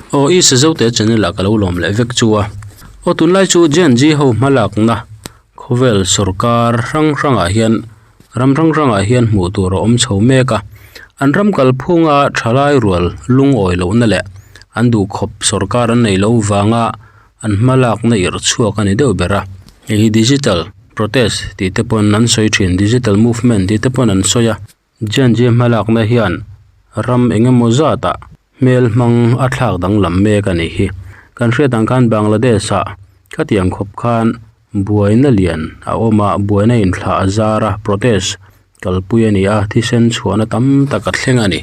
Aw i Sazote channel ah ka lo lawm leh vek chu a. Aw tunlai chu Gen Z ho hmalakna khawvel sorkar hrang hrangah hian ram hrang hrangah hian hmuh tur a awm chho mek a. An ram kalphunga thalai rual lungawi lohna leh an duhkhawp sorkar an nei lo vanga an hmalakna irh chhuak a ni deuh ber a. Hei hi digital protest tih te pawn an sawi thin digital movement tih te pawn an sawi a. Gen Z hmalakna hian ram eng emaw zatah hmel hmang a thlak danglam mek a nih hi. Kan hriat ang khan Bangladesh ah khatiang khawp khan buaina lian a awm a, buaina inthlah a zar a, protest kalpui a ni a, thisen chhuahna tam tak a thleng a ni.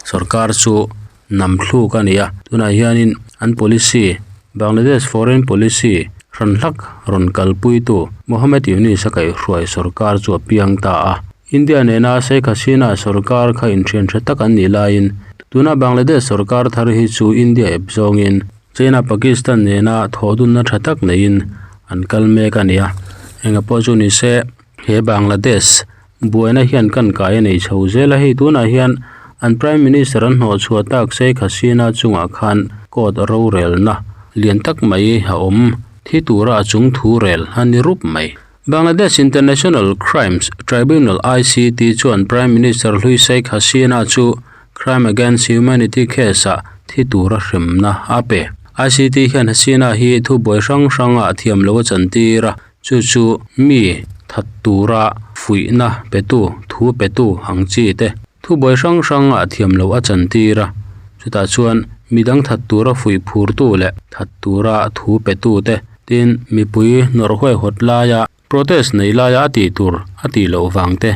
Sorkar chu nam thluk a ni a, tunah hianin an policy Bangladesh foreign policy hran hlak rawn kalpuitu Mohammed Yunus a kaihhruai sorkar chu a piang ta a. India nena Sheikh Hasina sorkar kha inthian tha tak an nih laiin tuna Bangladesh sorkar thar hi chu India ep zawngin China Pakistan nena thawhdunna tha tak neiin an kal mek a ni a. Enga pawh chu ni se he Bangladesh Buaina hian kan kai a nei chho zel a, hei tunah hian an Prime Minister an hnawh chhuah tak Sheikh Hasina chungah khan court rorelna lian tak mai a awm thi tura a chung thu rel a ni rup mai. Bangladesh International Crimes Tribunal, ICT, chuan Prime Minister hlui Sheikh Hasina chu Crime Against Humanity case-ah thi tura hremna a pe. ICT hian Hasina hi thubuai hrang hrangah thiam lo a chantir a, Chu chu mi that tura fuihna petu, thu petu ang chi te thubuai hrang hrang ah thiam loh a chantir a, chutah chuan midang that tura fuih phurtu leh that tura thu petu te tin mipui nawrh huaihawt laia protest nei laia a tih tur a tih loh vang te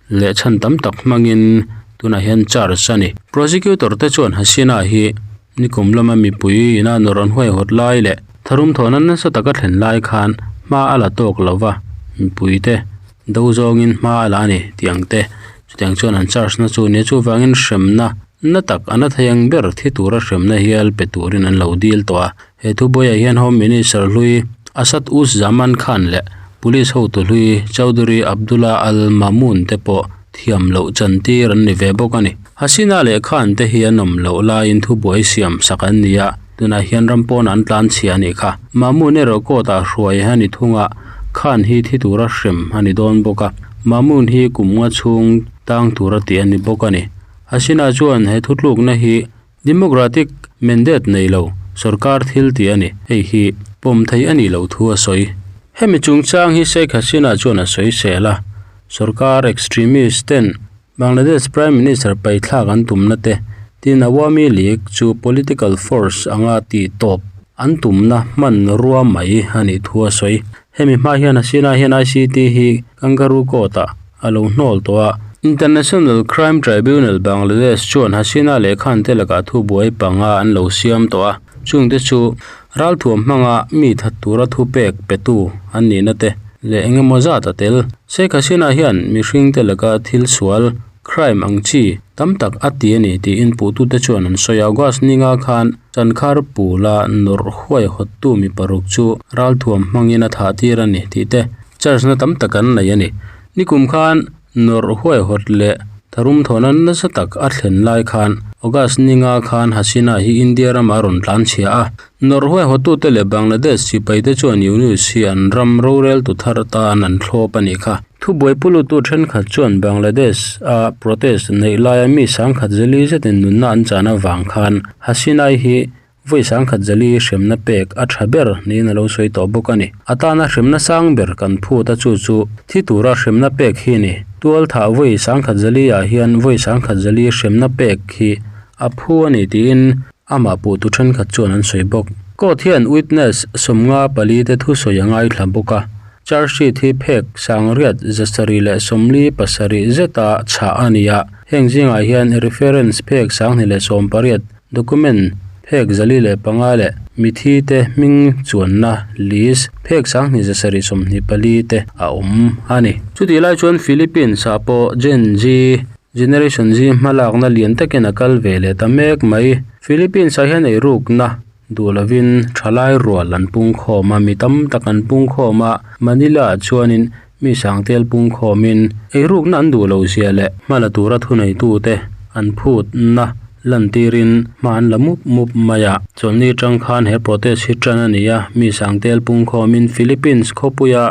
leh chhan tam tak hmangin tunah hian charge a ni. Prosecutor te chuan Hasina hi Nikum lama mipui ina nawrh an huaihawt lai leh tharum thawhna nasa taka thlen lai khan hma a la tawk lo va, mipuite do zawngin hma a la a ni tih ang te. Chutiang chuan an charge na chu nia chuvangin hremna na tak a na thei ang ber thi tura hremna hial pe turin an lo dil tawh a. He thubuaiah hian Home Minister hlui Asad Uz Zaman Khan leh Police hotu hlui Chowdhury Abdullah Al Mamun te pawh thiam loh chantir an ni ve bawk a ni. Hasina leh Khan te hi an awm loh laiin thubuai siam sak an ni a, tunah hian ram pawnah an tlan chhia a nih kha. Mamun erawh court ah hruai a ni thung a, Khan hi thi tura hrem a ni dawn bawk a, Mamun hi kum nga chhung tang tura tih a ni bawk a ni. Hasina chuan he thutlukna hi Democratic mandate nei lo sorkar thil tih a ni, hei hi pawm thei a nih loh thu a sawi. Hemi chungchang hi Sheikh Hasina chuan a sawi sel a, sorkar extremist ten Bangladesh Prime Minister paithlak an tumna te tin Awami League chu political force anga tih tawp an tumna hmanrua mai a nih thu a sawi. Hemi hma hian Hasina hian ICT hi Kangaroo Court ah a lo hnawl tawh a. International Crime Tribunal Bangladesh chuan Hasina leh Khan te lakah thubuai panga an lo siam tawh a, chungte chu ralthuam hmanga mi that tura thupek petu an nihna te leh eng emaw zat a tel. Sheikh Hasina hian mihringte laka thil sual, crime, ang chi tam tak a ti a ni tiin puhtute chuan an sawi a. August ninga khan Chankhar pula nawrh huaihawttu mi paruk chu ralthuam hmangin a thah tir a ni tih te charge na tam tak an nei a ni. Nikum khan nawrh huaihawt leh tharum thawhna nasa tak a thlen lai khan August ninga khan Hasina hi India ramah a rawn tlan chhia a. Nawrh huaihawttute leh Bangladesh sipaite chuan Yunus hi an ram roreltu thar tan an thlawp a nih kha. Thubuai pulutu thenkhat chuan Bangladesh a protest neih laia mi sangkhat zali zetin nunna an chan avang khan Hasina-i hi vawi sangkhat zali hremna pek a tha ber niin a lo sawi tawh bawk a ni. A tana hremna sang ber kan phut a chu chu thi tura hremna pek hi a ni. Tual thah vawi sangkhat zali ah hian vawi sangkhat zali hremna pek hi a phu a ni tiin amah puhtu thenkhat chuan an sawi bawk. Court hian witness 54 te thusawi a ngaithla bawk a. Charge sheet hi phek sangriat 747 zeta chhah a ni a, heng zingah hian reference phek 28, document phek 405 leh mithi te hming chuanna list phek 2724 te a awm a ni. Chutih lai chuan Philippines ah pawh Gen Z, Generation Z hmalakna lian takin a kal ve leh ta mek mai. Philippines ah hian eirukna Duh lovin thalai rual an pung khawm a, mi tam tak an pung khawm a, Manila ah chuanin mi sangtel pung khawmin eirukna an duh loh zia leh hmala tura thuneitute an phutna Lantirin hma an la mup mup mai a chawlhni atang khan he protest hi tan a ni a mi sang tel pung khawmin Philippines khawpuia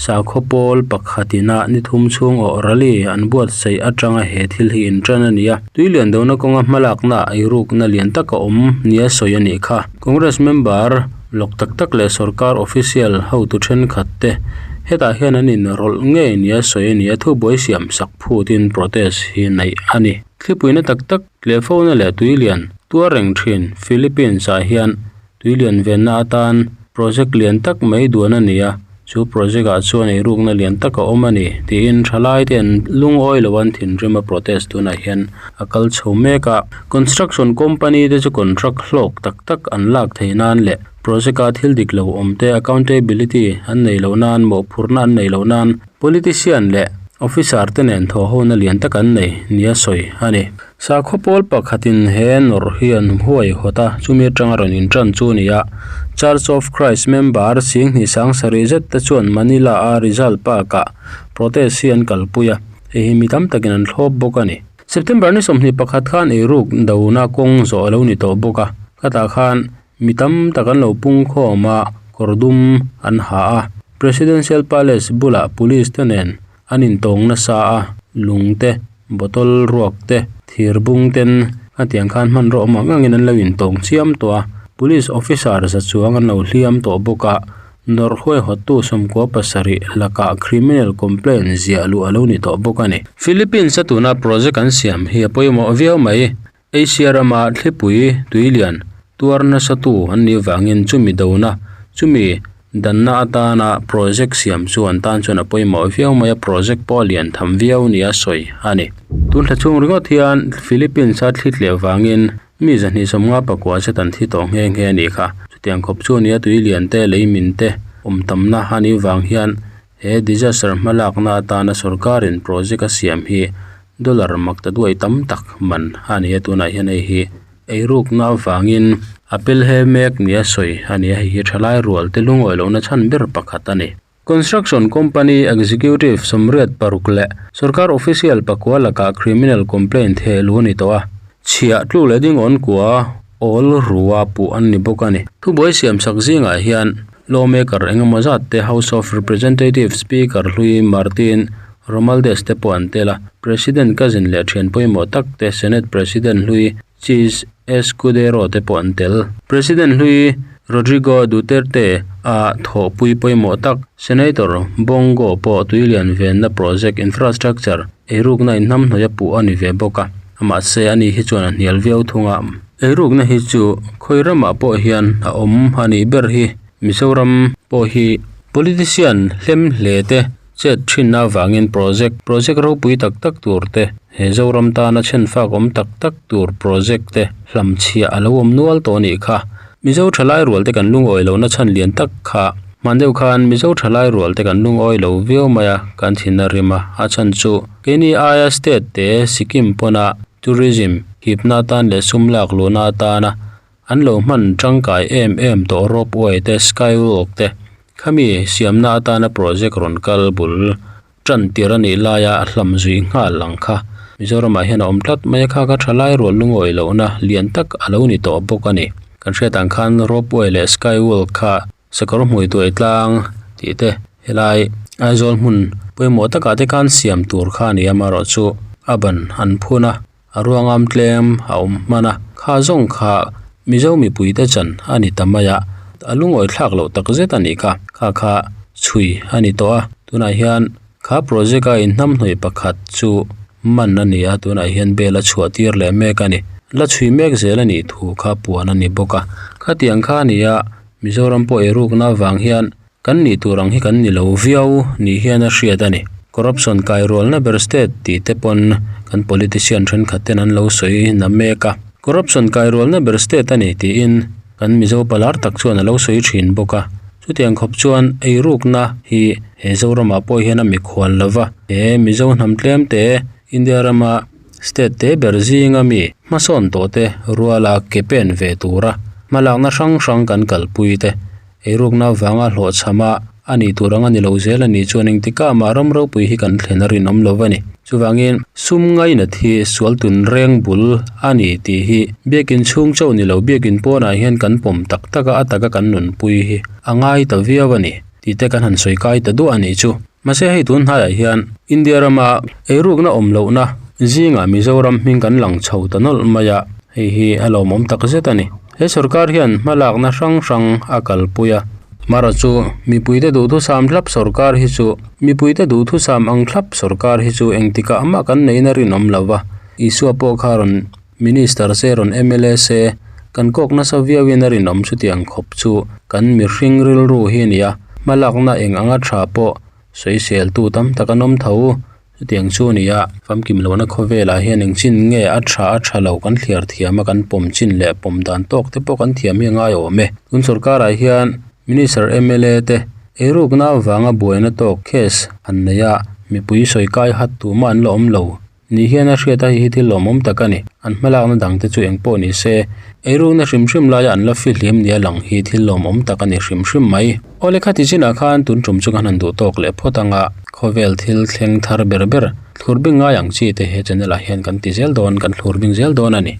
sakhaw pawl pakhat ina ni thum chhung awh rally an buatsaih atanga he thil hi in tan a ni a tui lian do na kawnga hmalakna ah eirukna lian tak a awm nia sawi a nih kha congress member lawk tak tak leh sorkar official hotu thenkhat te hetah hian an inrawlh ngei nia sawi a ni a thubuai siam sak phutin protest hi neih a ni. Thlipuina tak tak leh fona leh tui lian tuar reng thin Philippines ah hian tui lian venna atan project lian tak mai duan a ni a, chu project ah chuan eirukna lian tak a awm a ni tiin thalai te an lungawi lo an thinrim a protest tunah hian a kal chho mek a. Construction company te chu contract hlawk tak tak an lak theih nan leh project a thil dik lo awm te accountability an neih loh nan mawhphurhna an neih loh nan Politician leh officer te nen thawhhona lian tak an nei nia sawi a ni. Sakhaw pawl pakhatin he nawrh hi an huaihawt a, chumi atanga rawn intan chu a ni a. Church of Christ member Singhnih Sangsarih zet te chuan Manila-a Rizal Park-ah protest hi an kalpui a, hei hi mi tam takin an thlawp bawk a ni. September ni 21 khan eiruk dona kawng zawh a lo ni tawh bawk a, khatah khan Mi tam tak an lo pung khawm a, kawr dum an ha a. Presidential Palace bulah police te nen an intawng nasa a, lung te, bottle ruak te, thir bung ten khatiang khan hmanraw awm ang angin an lo intawng chiam tawh a. Police officer za chuang an lo hliam tawh bawk a, nawrh huaihawttu 17 lakah criminal complaint ziah luh a lo ni tawh bawk a ni. Philippines a tuna project an siam hi a pawimawh viau mai. Asia rama thlipui tuilian tuar nasatu an nih vangin chumi dona, chumi danna atana project siam chu an tan chuan a pawimawh viau mai a, project pawh a lian tham viau nia sawi a ni. Tun thla chhung ringawt hian Philippines-a thli tleh vangin mi 259 zet an thi tawh nghe nghe a nih kha. Chutiang khawp chu nia tuilian te, leimin te awm tamna a nih vang hian he disaster hmalakna atana sorkarin project a siam hi Dollar mak ta duai tam tak man a ni a, tunah hian hei hi eirukna avangin a pelhe mek nia sawi a ni a, hei hi thalai rual te lungawi lohna chhan ber pakhat a ni. Construction company executive 86 leh sorkar official pakua lakah criminal complaint theh luh a ni tawh a, chhiah tluk leh ding awn kua awl rua puh an ni bawk a ni. Thubuai siamsak zingah hian Lawmaker engemaw zat te House of Representatives Speaker hlui Martin Romualdez te pawh an tel a, President cousin leh thian pawimawh tak te Senate President hlui Chiz Escudero te pawh an tel. President hlui Rodrigo Duterte a thawhpui pawimawh tak Senator Bong Go pawh tuilian venna project infrastructure eirukna inhnamhnawih a puh a ni ve bawk a, mahse ani hi chuan a hnial viau thung a. Eirukna hi chu khawi ramah pawh hian a awm a nih ber hi. Mizoram pawh hi politician hlem hle te chet thinna avangin project project ropui tak tak tur te, he Zoram tana chhenfak awm tak tak tur project te hlamchhiah a lo awm nual tawh a nih kha. Mizo thalai rual te kan lungawi lohna chhan lian tak kha hman deuh khan Mizo thalai rual te kan lungawi lo viau mai a, kan thin a rim a, a chhan chu keini aia state te Sikkim pawna Tourism hipna atan leh sum lak luhna atana an lo hman tangkai em em tawh ropeway te skywalk te khami siamna atana project rawn kal bul tan tir a nih laia a hlam zui nghal ang kha. Mizoramah hian a awm tlat mai a kha kha thalai rual lungawi lohna lian tak a lo ni tawh bawk a ni. Kan hriat ang khan ropeway leh skywalk kha Sakawr hmui tuai tlang tih te helai Aizawl hmun pawimawh takah te khan siam tur kha a ni a amaherawhchu a ban an phun a a ruangam tlem a awm hman a kha zawng kha Mizo mipui te chan a ni ta mai a a lungawi thlak loh tak zet a nih kha kha kha chhui a ni tawh a tunah hian kha project a inhnamhnawih pakhat chu man a ni a tunah hian bel a chhuah tir leh mek a ni la chhui mek zel a nih thu kha puan a ni bawk a khatiang kha a ni a. Mizoram pawh eirukna avang hian kan nih tur ang hi kan ni lo viau ni hian a hriat a ni. Corruption kairualna ber state tih te pawn kan politician thenkhat ten an lo sawi na mek a. Corruption kairualna ber state a ni tiin kan Mizo palar tak chuan a lo sawi thin bawk a. Chutiang khawp chuan eirukna hi he Zoramah pawh hian a mikhual lova, he Mizo hnam tlem te India rama State te ber zinga mi hmasawn tawh te ruala ke pen ve tura hmalakna hrang hrang kan kalpui te, eirukna vanga hlawhchhama A nih tur ang a ni lo zel a nih chuan engtikah mah ram ropui hi kan thlen a rinawm lo a ni. Chuvangin sum ngainat hi sual tun reng bul a ni tih hi biakin chhung chauh ni lo biakin pawnah hian kan pawm tak tak a, a taka kan nunpui hi a ngai ta viau a ni tih te kan han sawi kai ta duah a nih chu. Mahse hei tun hnaiah hian India rama eirukna awm lohna zingah Mizoram hming kan lang chho ta nawlh mai a, hei hi a lawmawm tak zet a ni. He sorkar hian hmalakna hrang hrang a kalpui a. Mara chu mipuite duhthusam thlap sorkar hi chu mipuite duhthusam ang thlap sorkar hi chu engtikah mah kan neihna rinawm lo va, Isua pawh kha rawn Minister se rawn mla se kan kawk nasa viauin a rinawm chutiang khawp chu kan mihring rilru hi a ni a, hmalakna eng anga tha pawh sawiseltu tam tak an awm tho. Chutiang chu a ni a, famkim lohna khawvelah hian eng chin nge a tha a tha lo kan thliar thiam a, kan pawm chin leh pawm dan tawk te pawh kan thiam hi a ngai awm e. Tun sorkarah hian Minister mla te eirukna avanga buaina tawk case han nei a, mipui sawi kai hat tumah an la awm lo. Ni hian a hriat a, hei hi thil lawmawm tak a ni. An hmalakna dang te chu eng pawh ni se, eirukna hrim hrim laia an la fihlim nia lang hi thil lawmawm tak a ni hrim hrim mai. Awle khati chinah khan tun tum chu kan han duh tawk leh phawt ang a, khawvel thil thleng thar ber ber thlur bing ngai ang chi te he channel ah hian kan ti zel dawn, kan thlur bing zel dawn a ni.